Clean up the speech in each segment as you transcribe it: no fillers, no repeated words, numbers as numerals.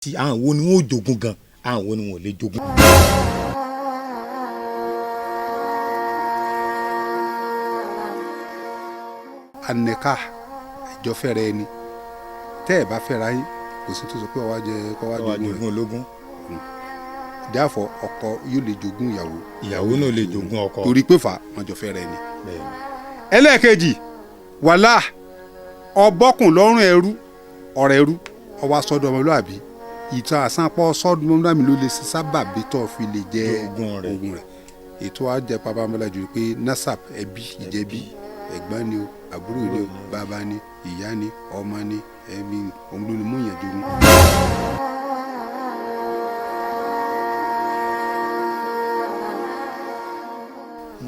Tí àwọn wo ni wọn ò jogún gan, àwọn wo ni wọn ò lè jogún. Anìká ìjọ fẹ́ra ẹni, tẹ́ ẹ̀ bá fẹ́ra yín, kò sí tó sọ pé ọwá jẹ kọ́ wá wá jogún rẹ̀. Jogún ológun. Dáàfọ̀, ọkọ yóò lè jogún ìyàwó. Ìyàwó náà lè jogún ọkọ. Torí pé fà wọn jọ fẹ́ra ẹni. Bẹ́ẹ̀ni. Ẹlẹ́ẹ̀kejì, wàhálà ọbọ̀kùn lọ́rùn ẹrú, ọ̀rẹ́ ẹrú ọwọ́ sọ́dọ̀ ọmọlúàbí, ìtàn àsánpọ̀ sọ́dọ̀ ọmọlúàbí ló lè ṣe sábàbí tó fi lè jẹ ogún rẹ̀. Ogún rẹ̀. Ètò àjẹ pàbàmọ́lá jù pé nasab, ẹbí, ìjẹbí, ẹ̀gbọ́n ni o, àbúrò ni o, bàbá ni, ìyá ni, ọmọ ni, ẹbí ni, òun ló lè mú ìyàn jogún.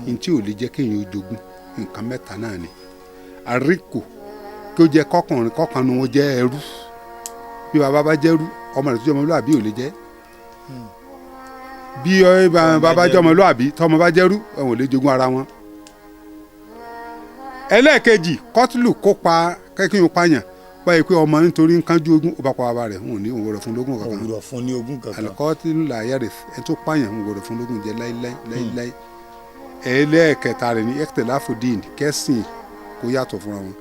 N tí ò lè jẹ́ kéèyàn ó jogún, nǹkan mẹ́ta náà ni: àríkò, kí ó jẹ́ kọkùnrin kọkànnú wọn jẹ́ ẹrú. Bí bàbá bá jẹ́rú, ọmọ rẹ̀ tó jẹ́ ọmọlúàbí ò lè jẹ́. Bí bàbá jẹ́ ọmọlúàbí, tọmọ bá jẹ́rú, wọn ò lè jogún ara wọn. Ẹlẹ́ẹ̀kejì, kọ́tìlù, kópa kẹ́kẹ́ pààyàn báyìí pé ọmọ nítorí ń kánjú ogún, ó bá pa bàbá rẹ̀, wọn ò ní òun rẹ̀ fún lógún kankan. Òwúrọ̀ fún ní ogún kankan. Alikọ́tìlù làyẹ̀rẹ̀, ẹ̀ tó pààyàn, òun rẹ̀ fún lógún jẹ láíláí láíláí. Ẹlẹ́ẹ̀kẹta rẹ̀ ní ẹ̀kẹ́tẹ̀láfòdìn, kẹ́sìn kó yàtọ̀ fúnra wọn.